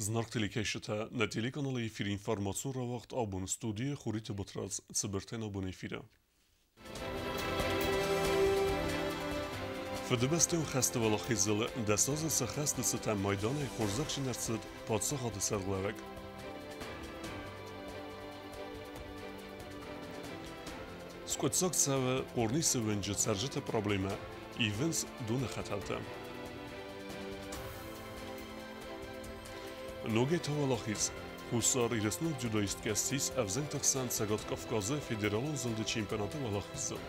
Зынаргъ телекӕсджытӕ, нӕ телеканалы эфиры информацион рауагъд абон студийы Хуриты Батрадз цыбыртӕй абон эфиры. Фыдыбӕстӕйон хӕсты уӕлахизыл 10 азы цы хӕсты цытӕн майданӕй хорзӕхджын ӕрцыд паддзахады сӕргълӕууӕг. Скъуыддзаг цӕуы Хъорнисы уынджы цӕрджыты проблемӕ, ивынц доны хӕтӕлтӕ. Ногӕй та уӕлахиз. Хуссар Ирыстоны дзюдоисткӕ ссис ӕвзӕнгты хсӕн Цӕгат Кавказы федералон зылды чемпионаты уӕлахиздзау.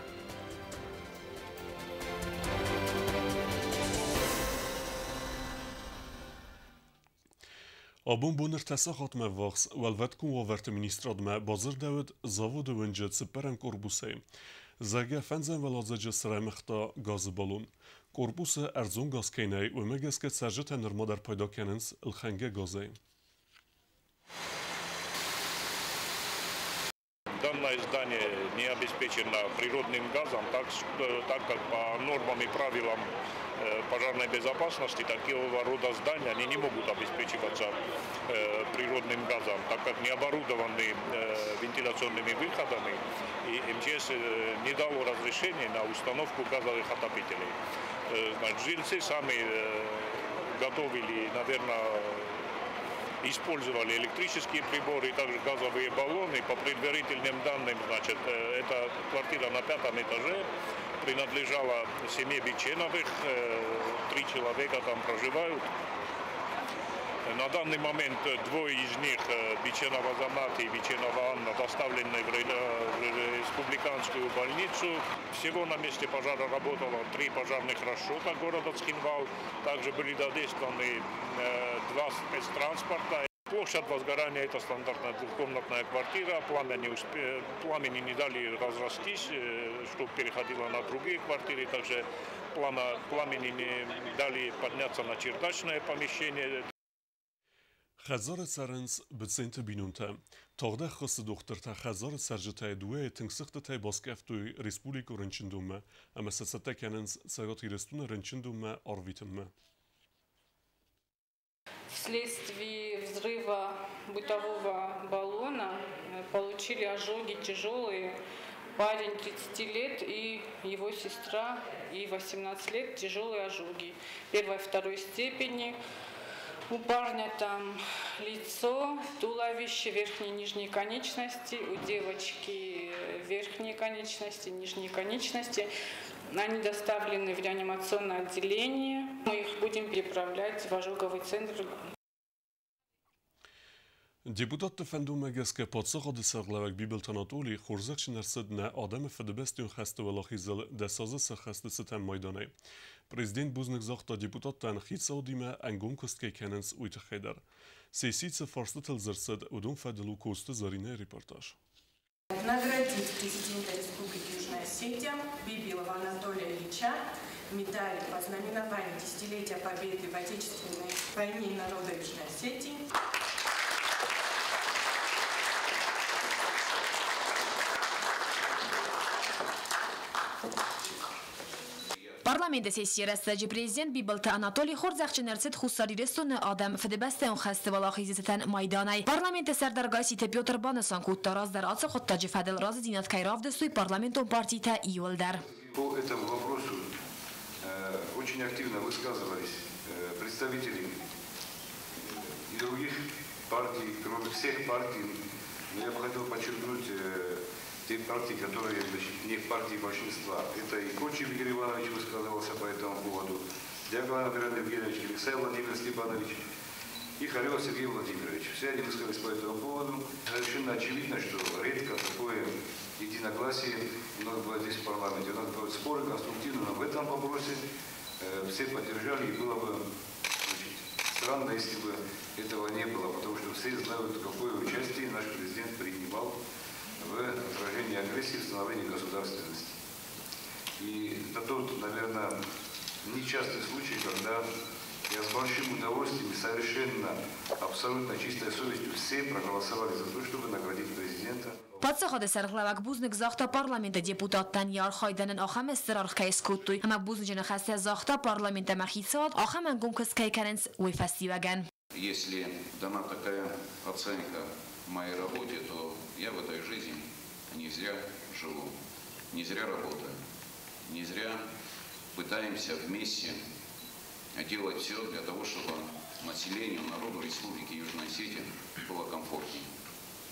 Абон бон ӕртӕ сахатмӕ ввахс Уӕлвӕткон уавӕрты министрадмӕ бадзырдӕуыд заводы уынджы цыппӕрӕм корпусӕй. Зӕгъгӕ, фӕндзӕм уӕладзыджы срӕмыгъта газы баллон. Корпусы ӕрдзон газ кӕй нӕй, уымӕ гӕсгӕ цӕрджытӕ нырма дӕр пайда кӕнынц ӕлхӕнгӕ газӕй. Данное здание не обеспечено природным газом, так как по нормам и правилам пожарной безопасности такого рода здания они не могут обеспечиваться природным газом, так как не оборудованы вентиляционными выходами, и МЧС не дало разрешения на установку газовых отопителей. Значит, жильцы сами готовили, наверное, использовали электрические приборы и также газовые баллоны. По предварительным данным, значит, эта квартира на пятом этаже принадлежала семье Биченовых, 3 человека там проживают. На данный момент двое из них, Биченова Азамат и Биченова Анна, доставлены в республиканскую больницу. Всего на месте пожара работало 3 пожарных расчета города Цхинвал. Также были задействованы 2 спецтранспорта. Площадь возгорания – это стандартная двухкомнатная квартира. Пламени не дали разрастись, чтобы переходило на другие квартиры. Также пламени не дали подняться на чердачное помещение. Хӕдзары цӕрынц Быценты бинонтӕ. Тагъд ӕххуысы дохтыртӕ хӕдзары цӕрджытӕй дыууӕйы тынг сыгъдтытӕй баскъӕфтой республикон рынчындонмӕ ӕмӕ сӕ цӕттӕ кӕнынц Цӕгат Ирыстоны рынчындонмӕ арвитынмӕ. Вследствие взрыва бытового баллона получили ожоги тяжелые. Парень 30 лет и его сестра, и 18 лет, тяжелые ожоги первой и второй степени. У парня там лицо, туловище, верхние и нижние конечности, у девочки верхние конечности, нижние конечности. Они доставлены в реанимационное отделение. Мы их будем переправлять в ожоговый центр. Депутатты фӕндонмӕ гӕсгӕ паддзахады сӕргълӕууӕг Бибылты Анатолий хорзӕхджын ӕрцыд нӕ адӕмы Фыдыбӕстӕйон хӕсты уӕлахизыл 10 азы сӕххӕсты цытӕн майданӕй. Президент бузныг загъта депутаттӕн хицауадимӕ ӕнгом куыст кӕй кӕнынц, уый тыххӕй дӕр. Сессийы цы фарстытыл дзырд цыд, уыдон фӕдыл у Коцты Зӕринӕйы репортаж. Наградить президента Республики Южная Осетия Бибилова Анатолия Ильича медалью в ознаменование десятилетия победы в Отечественной войне народа Южной Осетии. Парламенты сессийы рӕстӕджы президент Бибылты Анатолий хорзӕхджын ӕрцыд Хуссар Ирыстоны адӕм Фыдыбӕстӕйон хӕсты уӕлахизы цытӕн майданӕй. Парламенты сӕрдар Гасситы Петр банысан кодта, раздӕр ацы хъуыддаджы фӕдыл разыдзинад кӕй равдыстой парламентон партитӕ иууылдӕр. По этому вопросу очень активно высказывались представители и других партий, кроме всех партий. Но я бы хотел подчеркнуть те партии, которые, значит, не в партии большинства. Это и Кочиев Игорь Иванович высказывался по этому поводу, Дьякон Андрей Евгеньевич, Алексей Владимир Степанович и Харев Сергей Владимирович. Все они высказались по этому поводу. Совершенно очевидно, что редко такое единогласие у нас бывает здесь в парламенте. У нас бывают споры конструктивные, но в этом вопросе все поддержали, и было бы, значит, странно, если бы этого не было, потому что все знают, какое участие наш президент принимал в отражении агрессии, в становлении государственности. И это тот, наверное, нечастый случай, когда я с большим удовольствием и совершенно, абсолютно чистой совестью все проголосовали за то, чтобы наградить президента. Паддзахады сӕргълӕууӕг бузныг загъта парламенты депутаттӕн йӕ архайдӕн ын ахӕм стыр аргъ кӕй скодтой ӕмӕ бузныджы ныхӕстӕ загъта парламент ӕмӕ хицауад ахӕм ӕнгом куыст кӕй кӕнынц, уый фӕстиуӕгӕн. Если дана такая оценка моей работе, то я в этой жизни не зря живу, не зря работаю, не зря пытаемся вместе делать все для того, чтобы населению, народу Республики Южная Осетия было комфортнее.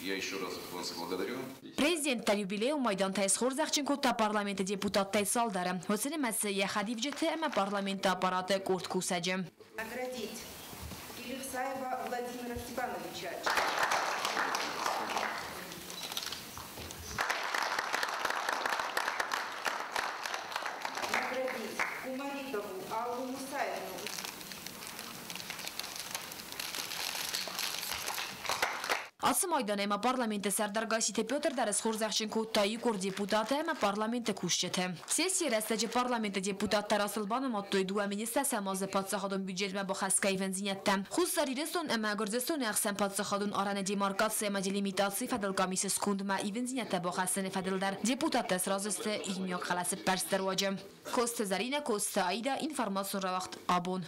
Я еще раз вас благодарю. Президент юбилейон майдантӕй схорзӕхджын кодта парламенты депутаттӕй цалдӕры. Уыцы нымӕцы йӕ хӕдивджыты ӕмӕ парламенты аппараты къорд кусӕджы. Наградить Килихсаева Владимира Степановича. Наградить Кумарикову Аллу Мусаевну. Ацы майданӕй ма парламенты сӕрдар Гасситы Петр дӕр схорзӕхджын кодта иу къорд депутаты ӕмӕ парламенты кусджыты. Сессийы рӕстӕджы парламенты депутаттӕ растыл банымадтой 2010 азы паддзахадон бюджетмӕ бахӕсгӕ ивындзинӕдтӕ. Хуссар Ирыстон ӕмӕ Гуырдзыстоны ӕхсӕн паддзахадон арӕны демаркаци ӕмӕ делимитацийы фӕдыл къамисы скондмӕ ивындзинӕдтӕ бахӕссыны фӕдыл дӕр депутаттӕ сразы сты иумиаг хъӕлӕсӕппӕрсты руаджы. Коцты Зӕринӕ, Коцты Аида, информацион рауагъд «Абон».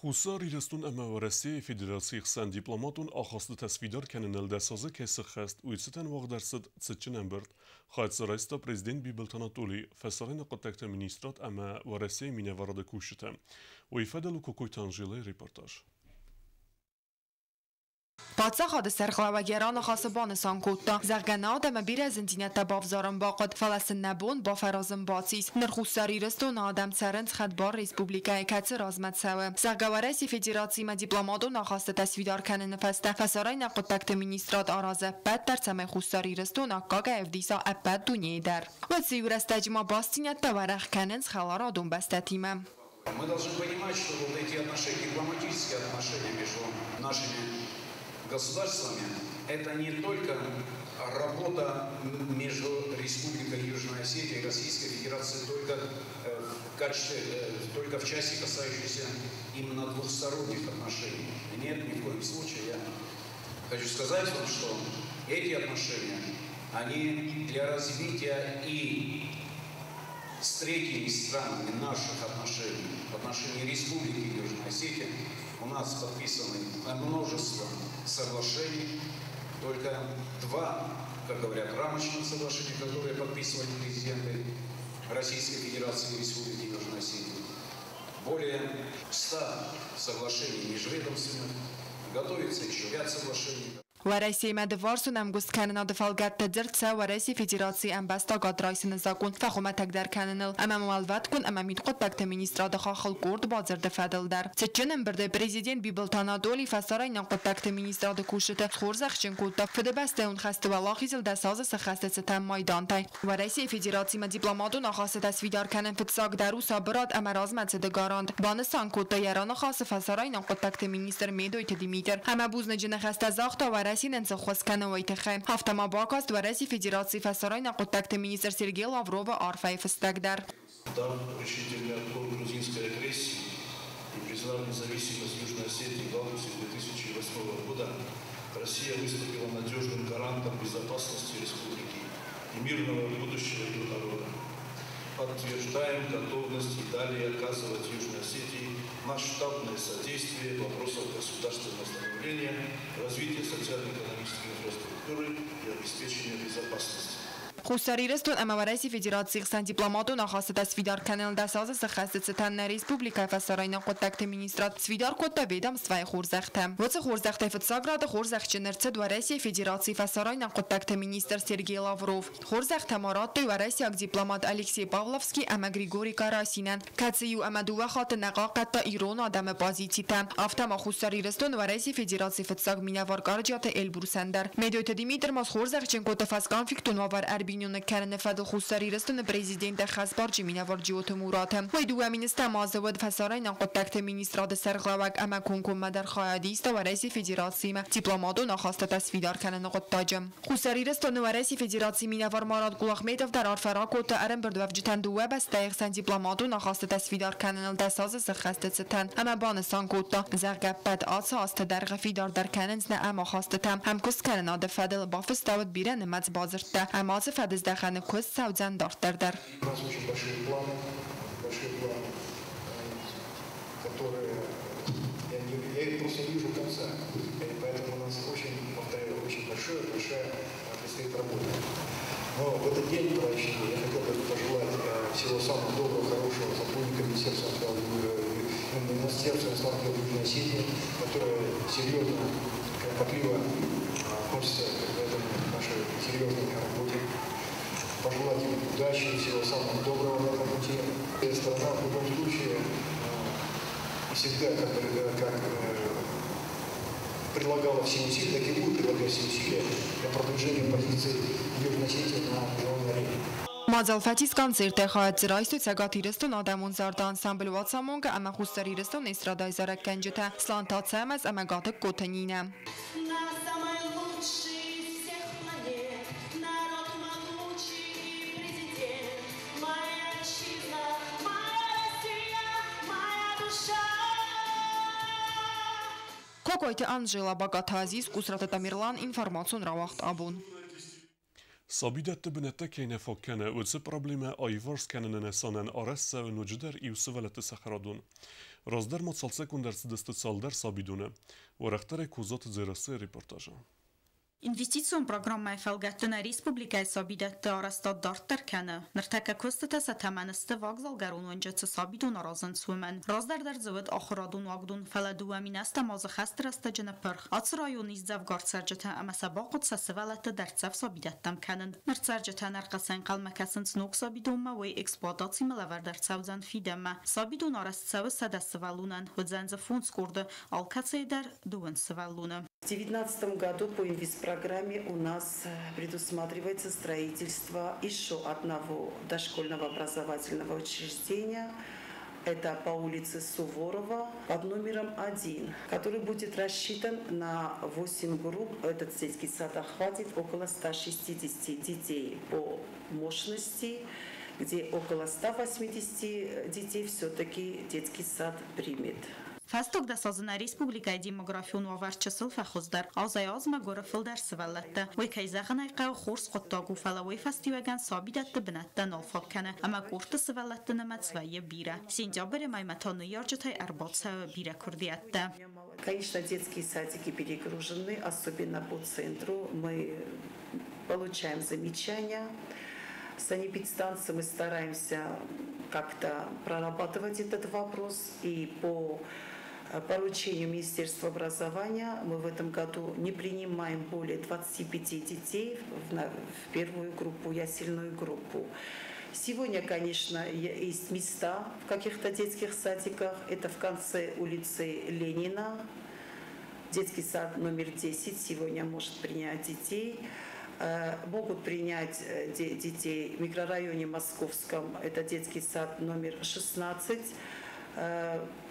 Хуссар Ирыстон ӕмӕ Уӕрӕсейы Федерацийы хсӕн дипломатон ахастытӕ сфидар кӕныныл 10 азы кӕй сыххӕст, уый цытӕн уагъд ӕрцыд цытджын ӕмбырд. Хайад дзы райста президент Бибылты Анатолий, фӕсарӕйнаг хъуыддӕгты министрад ӕмӕ Уӕрӕсейы минӕварады кусджытӕ. Уый фӕдыл у Кокойты Анжелӕйы репортаж. Паддзахады сӕргълӕууӕг йӕ раныхасы банысан кодта, зӕгъгӕ, нӕ адӕмы бирӕ зындзинӕдтӕ бавзарын бахъуыд, фӕлӕ сын нӕ бон бафӕразын бацис. Ныр Хуссар Ирыстоны адӕм цӕрынц хӕдбар республикӕйы, кӕцы размӕ цӕуы. Зӕгъгӕ, Уӕрӕсейы Федерациимӕ дипломатон ахастытӕ сфидар кӕныны фӕстӕ Фӕсарӕйнаг хъуыддӕгты министрад аразы ӕппӕт дӕр, цӕмӕй Хуссар Ирыстон аккагӕй ӕвдиса ӕппӕт дунейы дӕр. Уыцы иу рӕстӕджы ма бастдзинӕдтӕ уӕрӕх кӕнынц хӕларадон бӕстӕтимӕ. Мы должны понимать, что вот эти отношения, дипломатические отношения между нашими государствами, это не только работа между Республикой Южная Осетия и Российской Федерацией только в качестве, только в части, касающейся именно двухсторонних отношений. Нет, ни в коем случае. Я хочу сказать вам, что эти отношения, они для развития и с третьими странами наших отношений, в отношении Республики Южная Осетия, у нас подписаны множество соглашений, только 2, как говорят, рамочных соглашения, которые подписывали президенты Российской Федерации и Республики Южная Осетия. Более 100 соглашений межведомственных, готовится еще ряд соглашений. Уӕрӕсеимӕ дыварсон ӕмгуысткӕнынады фӕлгӕтты дзырд цӕуы Уӕрӕсейы Федерацийы ӕмбӕстагад райсыны закъон фӕхуымӕтӕгдӕр кӕныныл ӕмӕ Уӕлвӕткон ӕмӕ мидхъуыддӕгты министрады хаххыл къорд бадзырды фӕдыл дӕр. Цытджын ӕмбырды президент Бибылты Анатолий фӕсарӕйнаг хъуыддӕгты министрады кусджыты схорзӕхджын кодта Фыдыбӕстӕйон хӕсты уӕлахизыл 10 азы сыххӕсты цытӕн майдантӕй. Уӕрӕсейы Федерациимӕ дипломатон ахастытӕ сфидар кӕнын фыццагдӕр у сабырад ӕмӕ размӕцыды гарант, банысан кодта йӕ раныхасы фӕсарӕйнаг хъуыддӕгты министр Медойты Димитр. Ӕмӕ бузныджы ныхӕстӕ загъта Уӕрӕсе нын цы ххуыс кӕны, уый тыххӕй. Афтӕ ма бакаст Уӕрӕсейы Федерацийы фӕсарӕйнаг хъуыддӕгты министр Сергей Лавровы арфӕйы фыстӕг дӕр. Дав решительный отпор грузинской агрессии и признав независимость Южной Осетии в августе 2008 года, Россия выступила надежным гарантом безопасности республики и мирного будущего ее народа. Подтверждаем готовность и далее оказывать Южной Осетии масштабное содействие в вопросах государственного становления, развития социально-экономической инфраструктуры и обеспечения безопасности. Хуссар Ирыстон ӕмӕ Уӕрӕсейы Федерацийы хсӕн дипломатон ахастытӕ сфидар кӕныныл 10 азы сыххӕсты цытӕн нӕ республикӕйы фӕсарӕйнаг хъуыддӕгты министрад сфидар кодта ведомствӕйы хорзӕхтӕ. Уыцы хорзӕхтӕй фыццаг рады хорзӕхджын ӕрцыд Уӕрӕсейы Федерацийы фӕсарӕйнаг хъуыддӕгты министр Сергей Лавров. Хорзӕхтӕ ма радтой уӕрӕсейаг дипломат Алексей Павловский ӕмӕ Григорий Карасинӕн, кӕцы иу ӕмӕ дыууӕ хатты нӕ хъахъхъӕдта ирон адӕмы позицитӕ. Афтӕ ма Хуссар Ирыстон Уӕрӕсейы Федерацийы фыццаг минӕвар Къарджиаты Эльбрусӕн дӕр. Медойты Димитр ма схорзӕхджын кодта фӕсконфликтон уавӕр ӕрбиноныг кӕныны фӕдыл Хуссар Ирыстоны президенты хӕсбарджын минӕвар Джиоты Мураты. Уый 2 азы уыд фӕсарӕйнаг хъуыддӕгты министрады сӕргълӕууӕг ӕмӕ комкоммӕ дӕр хайад иста Уӕрӕсейы Федерациимӕ дипломатон ахастытӕ сфидар кӕныны хъуыддаджы. Хуссар Ирыстоны Уӕрӕсейы Федерацийы минӕвар Марат Кулахметов дӕр арфӕ ракодта ӕрӕмбырдуӕвджытӕн дыууӕ бӕстӕйы хсӕн дипломатон ахастытӕ сфидар кӕныныл 10 азы сыххӕсты цытӕн ӕмӕ банысан кодта, зӕгъгӕ, ӕппӕт ацы азты дӕргъы фидардӕр кӕнынц нӕ ӕмахастытӕ. Ӕмкуысткӕнынады фӕдыл бафыстӕуыд бирӕ нымӕц бадзырдтӕ ӕмӕ ацы фӕдыздӕхӕны куыст цӕудзӕн дарддӕр дӕр. У нас очень большие планы, которые я день праздничный. Я хотел бы пожелать всего самого доброго, хорошего сотрудникам Министерства иностранных дел Южной Осетии, которые серьезно, кропотливо относятся к этому нашей серьезной работе. Пожелать им удачи, всего самого доброго на этом пути. Страна в любом случае всегда как прилагала все усилия, так и будет прилагать все усилия для продвижения позиции Южной Осетии на международной арене. Мадзал фӕцис концертӕй хайад дзы райстой Цӕгат Ирыстоны адӕмон зарды ансамбль «Уацамонгӕ» ӕмӕ Хуссар Ирыстоны эстрадӕйы зарӕггӕнджытӕ Сланты Ацӕмӕз ӕмӕ Гатыгкоты Нинӕ. Кокойты Анжела, Багаты Азиз, Къусраты Тамерлан, информацион рауагъд «Абон». Сабидӕтты бынӕттӕ кӕй нӕ фаг кӕны, уыцы проблемӕ аиварс кӕныны нысанӕн арӕзт цӕуы ноджыдӕр иу сывӕллӕтты цӕхӕрадон. Раздӕр ма цалцӕггонд ӕрцыдысты цалдӕр сабидоны. Уӕрӕхдӕрӕй Козаты Дзерассӕйы репортажы. Инвестицион программӕйы фӕлгӕтты нӕ республикӕйы сабидӕтты арӕзтад дарддӕр кӕны. Ныртӕккӕ куыстытӕ сӕ тӕмӕны сты вагзалгӕрон уынджы цы сабидон аразынц, уымӕн. Раздӕр дӕр дзы уыд ахуырадон уагдон, фӕлӕ 2008 азы хӕсты рӕстӕджы ныппырх. Ацы районы ис дзӕвгар цӕрджытӕ ӕмӕ сӕ бахъуыд сӕ сывӕллӕтты дӕрддзӕф сабидӕттӕм кӕнын. Ныр цӕрджытӕ ӕнӕрхъӕцӕй ӕнхъӕлмӕ кӕсынц ног сабидонмӕ, уый эксплуатацимӕ лӕвӕрд ӕрцӕудзӕн фидӕнмӕ. Сабидон арӕзт цӕуы 100 сывӕллонӕн, уыдзӕн дзы фондз къорды, алкӕцыйы дӕр дыууын сывӕллоны. В 2019 году по инвестпрограмме у нас предусматривается строительство еще одного дошкольного образовательного учреждения. Это по улице Суворова под номером 1, который будет рассчитан на 8 групп. Этот детский сад охватит около 160 детей по мощности, где около 180 детей все-таки детский сад примет. Фӕстаг 10 азы нӕ республикӕйы демографион уавӕр чысыл фӕхуыздӕр. Азӕй-азмӕ гуыры фылдӕр сывӕллӕттӕ. Уый, кӕй зӕгъын ӕй хъӕуы, хорз хъуыддаг у, фӕлӕ уый фӕстиуӕгӕн сабидӕтты бынӕттӕ нал фаг кӕны ӕмӕ къордты сывӕллӕтты нымӕц вӕййы бирӕ. Сентябры мӕймӕ та ныййарджытӕй ӕрбацӕуы бирӕ куырдиӕттӕ. Конечно, детские садики перегружены, особенно по центру. Мы получаем замечания. Санэпидстанции мы стараемся как-то прорабатывать этот вопрос. И по поручению Министерства образования мы в этом году не принимаем более 25 детей в первую группу, ясельную группу. Сегодня, конечно, есть места в каких-то детских садиках. Это в конце улицы Ленина. Детский сад номер 10 сегодня может принять детей. Могут принять детей в микрорайоне Московском. Это детский сад номер 16.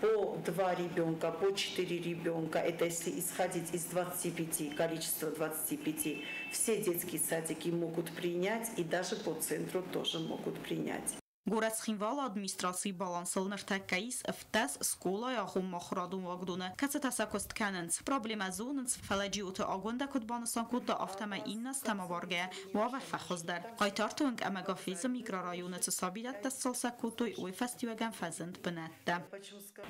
По 2 ребенка, по 4 ребенка, это если исходить из 25, количества 25, все детские садики могут принять и даже по центру тоже могут принять. Горӕт Цхинвалы администрацийы балансыл ныртӕккӕ ис 17 скъолайы агъоммӕ ахуырадон уагдоны, кӕцытӕ сӕ куыст кӕнынц. Проблемӕ зонынц, фӕлӕ Джиоты Агуындӕ куыд банысан кодта, афтӕмӕй иннӕ азтӕм абаргӕйӕ уавӕр фӕхуыздӕр. Хъайтарты уынг ӕмӕ Гафезы микрорайоны цы сабидӕттӕ сцалцӕг кодтой, уый фӕстиуӕгӕн фӕзынд бынӕттӕ.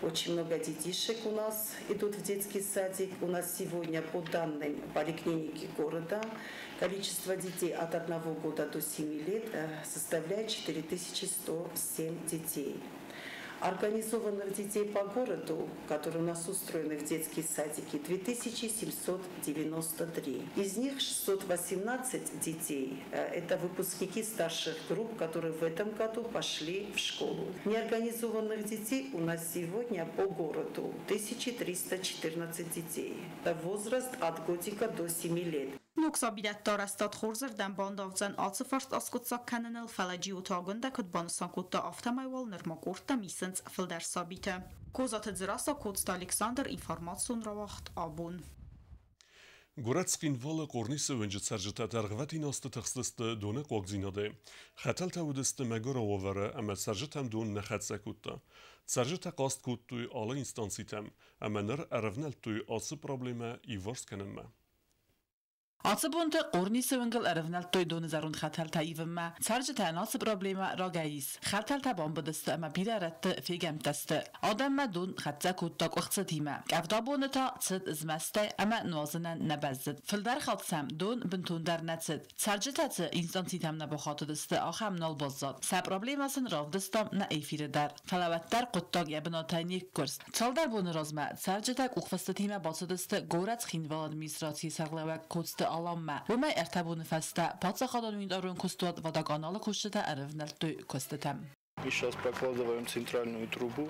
Очень много детишек у нас идут в детский садик. У нас сегодня, по данным поликлиники города, количество детей от 1 года до 7 лет составляет 4107 детей. Организованных детей по городу, которые у нас устроены в детские садики, 2793. Из них 618 детей – это выпускники старших групп, которые в этом году пошли в школу. Неорганизованных детей у нас сегодня по городу 1314 детей. Это возраст от годика до 7 лет. Ног сабидӕтты арӕзтад хорзырдӕм бандавдзӕн ацы фарст аскъуыддзаг кӕныныл, фӕлӕ Джиоты Агуындӕ куыд банысан кодта, афтӕмӕй уал нырма къордтӕм исынц фылдӕр сабитӕ. Козаты Дзерассӕ, Коцты Александр, информацион рауагъд «Абон». Горӕт Цхинвалы Хъорнисы уынджы цӕрджытӕ дӕргъвӕтин азты тыхстысты доны хъуагдзинадӕй. Хӕтӕлтӕ уыдысты мӕгуыры уавӕры ӕмӕ цӕрджытӕм дон нӕ хӕццӕ кодта. Цӕрджытӕ хъаст кодтой алы инстанцитӕм ӕмӕ ныр ӕрӕвнӕлдтой ацы проблемӕ иуварс кӕнынмӕ. Ацы бонты Хъорнисы уынгыл ӕрӕвнӕлдтой доны зӕронд хӕтӕлтӕ ивынмӕ. Цӕрджытӕн ацы проблемӕ рагӕй ис. Хӕтӕлтӕ бамбыдысты ӕмӕ бирӕ рӕтты фегӕмттӕ сты. Адӕммӕ дон хӕццӕ кодта къуыхцытимӕ. Къӕвдабоны та цыд змӕстӕй ӕмӕ нуазынӕн нӕ бӕззыд. Фылдӕр хатт сӕм дон бынтондӕр нӕ цыд. Цӕрджытӕ цы инстанцитӕм нӕ бахатыдысты, ахӕм нал баззад. Сӕ проблемӕ сын равдыстам нӕ эфиры дӕр. Фӕлӕ уӕддӕр хъуыддаг йӕ бынатӕй не ккуырст. Цалдӕр боны размӕ цӕрджытӕ къухфыстытимӕ бацыдысты горӕт Цхинвалы администрацийы сӕргълӕууӕг Коцты Аламмӕ. Уымӕй 3 боны фӕстӕ паддзахадон унитарон куыстуат Водоканалы кусджытӕ ӕрӕвнӕлдтой куыстытӕм. Мы сейчас прокладываем центральную трубу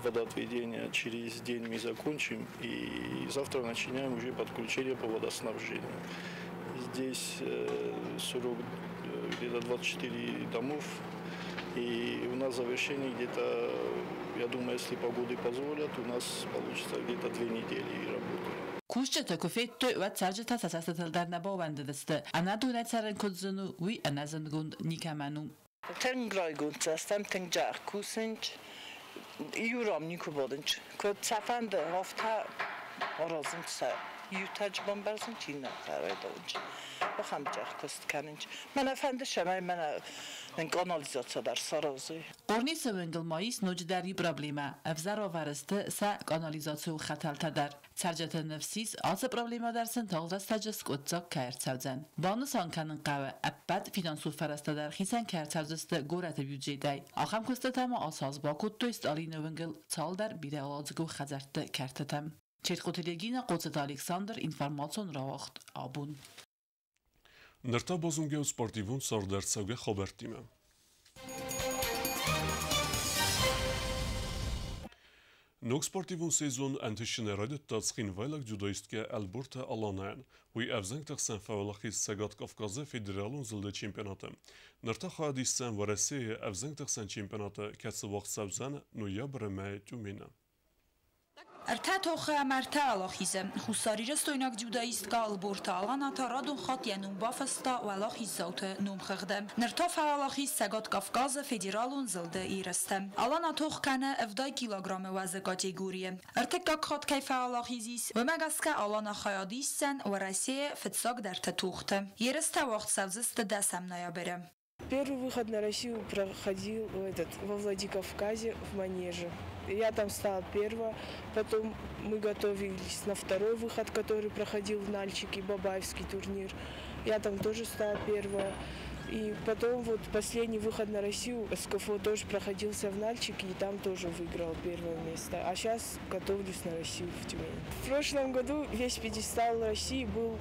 водоотведения. Через день мы закончим и завтра начинаем уже подключение по водоснабжению. Здесь 40, где-то 24 домов. И у нас завершение где-то, я думаю, если погоды позволят, у нас получится где-то 2 недели работы. Кусджытӕ куы федтой, уӕд цӕрджытӕ сӕ цӕстытыл дӕр нӕ баууӕндыдысты. Ӕнӕ донӕй цӕрын куыд зын у, уый ӕнӕзындгонд никӕмӕн у. Тынг райгонд стӕм, тынг джах кусынч, иу рам никуы бадынч. Куыд сӕ фӕнды, афтӕ аразынц сӕ иу таджы бамбӕрзынч, иннӕ райдауынч. Ахӕм джах куыст кӕнынч. Мӕнӕ фӕнды, цӕмӕй мӕнӕ нын канализаци дӕр саразой. Хъорнисы уынгыл ма ис ноджыдӕр иу проблемӕ. Ӕвзӕр уавӕры сты сӕ канализацион хӕтӕлтӕ дӕр. Цӕрджыты ныфс ис, ацы проблемӕ дӕр сын тагъд рӕстӕджы скъуыддзаг кӕй ӕрцӕудзӕн. Банысан кӕнын хъӕуы, ӕппӕт финансон фӕрӕзтӕ дӕр хицӕн кӕй ӕрцӕудзысты горӕты бюджетӕй. Ахӕм куыстытӕ ма ацы аз бакодтой Сталины уынгыл цалдӕр бирӕуӕладзыгон хӕдзӕртты кӕртытӕм. Четхъуты Регина, Хъоцыты Александр, информацион рауагъд «Абон». Ныр та базонгӕ спортивон цардӕрцӕугӕ хабӕрттимӕ. Ног спортивон сезон ӕнтыстджынӕй райдыдта цхинвайлаг дзюдоисткӕ Ӕлборты Аланӕйӕн. Уый ӕвзӕнгты хсӕн фӕуӕлахиз Цӕгат Кавказы федералон зылды чемпионаты. Ныр та хайад исдзӕн Уӕрӕсейы ӕвзӕнгты хсӕн чемпионаты, кӕцы уагъд цӕудзӕн ноябры мӕйы Тюмены. 3 тохы ӕмӕ 3 уӕлахизы. Хуссарирыстойнаг дзюдоисткӕ Ӕлборты Алана та радон хатт йӕ ном бафыста уӕлахиздзауты номхыгъды. Ныр та фӕуӕлахиз Цӕгат Кавказы федералон зылды ерысты. Алана тох кӕны 70 килограммы уӕзы категорийы. Ӕртыккаг хатт кӕй фӕуӕлахиз ис, уымӕ гӕсгӕ Алана хайад исдзӕн Уӕрӕсейы фыццагдӕрты тохты. Ерыстӕ уагъд цӕудзысты 10 ноябры. Первый выход на Россию проходил во Владикавказе в Манеже. Я там стала первая, потом мы готовились на второй выход, который проходил в Нальчике, Бабаевский турнир. Я там тоже стала первая. И потом вот последний выход на Россию, СКФО, тоже проходился в Нальчике, и там тоже выиграл первое место. А сейчас готовлюсь на Россию в Тюмени. В прошлом году весь пьедестал России был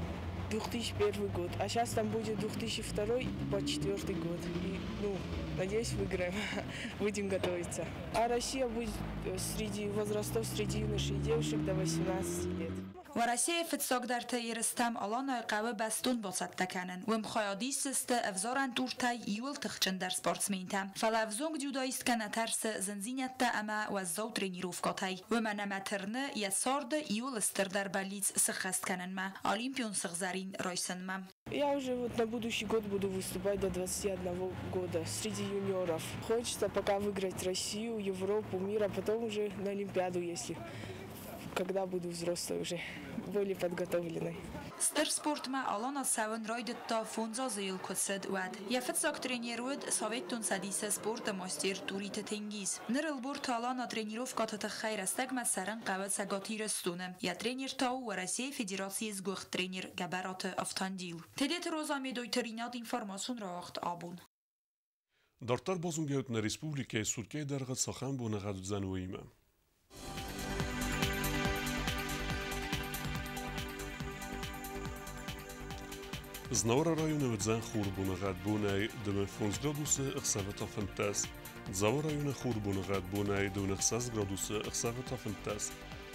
2001 год, а сейчас там будет 2002 по 2004 год. И, надеюсь, выиграем, будем готовиться. А Россия будет среди возрастов, среди юношей и девушек до 18 лет. Уӕрӕсейы фыццагдӕрты ерыстӕм Аланайы хъӕуы бӕстон бацӕттӕ кӕнын. Уым хайад исдзысты ӕвзарӕн туртӕй иууыл тыхджындӕр спортсментӕ. Фӕлӕ ӕвзонг дзюдоисткӕ нӕ тӕрсы зындзинӕдтӕ ӕмӕ уӕззау тренировкӕтӕй. Уымӕн ӕмӕ тырны йӕ царды иууыл стырдӕр бӕллиц сыххӕст кӕнынмӕ, олимпион сыгъзӕрин райсынмӕ. Я уже вот на будущий год буду выступать до 21 года среди юниоров. Хочется пока выиграть Россию, Европу, мир, а потом уже на Олимпиаду, если когда буду взрослой уже, более подготовленной. Стыр спортмӕ Алана цӕуын райдыдта 5 азы йыл куы цыд, уӕд. Йӕ фыццаг тренер уыд Советон Цӕдисы спорты мастер Туриты Тенгиз. Ныр Ӕлборты Алана тренировкӕты тыххӕй рӕстӕгмӕ цӕрын хъӕуы Цӕгат Ирыстоны. Йӕ тренер та у Уӕрӕсейы Федерацийы сгуыхт тренер Гӕбӕраты Автандил. Тедеты Роза, Медойты Ринат, информацион рауагъд «Абон». Дарддӕр базонгӕ нӕ республикӕйы суткӕйы дӕргъы цахӕм боныгъӕд уыдзӕн, уыимӕ. Знауыры районы уыдзӕн хур боныгъӕд бонӕй 25 градусы, ӕхсӕвы та 15. Дзауы районы хур боныгъӕд бонӕй 26 градусы, ӕхсӕвы та 15.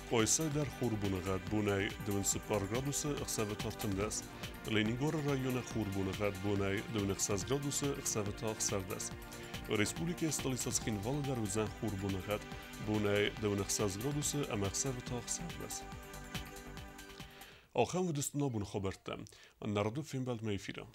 Къуайсайы дӕр хур боныгъӕд бонӕй 24 градусы, ӕхсӕвы та 13. Ленингоры районы хур боныгъӕд бонӕй 26 градусы, ӕхсӕвы та 16. Республикӕйы столицӕ Цхинвалы дӕр уыдзӕн хур боныгъӕд бонӕй 26 градусы ӕмӕ ӕхсӕвы та 16. Ахӕм уыдысты нӕ абоны хабӕрттӕ. Народы фембӕлдмӕ эфиры.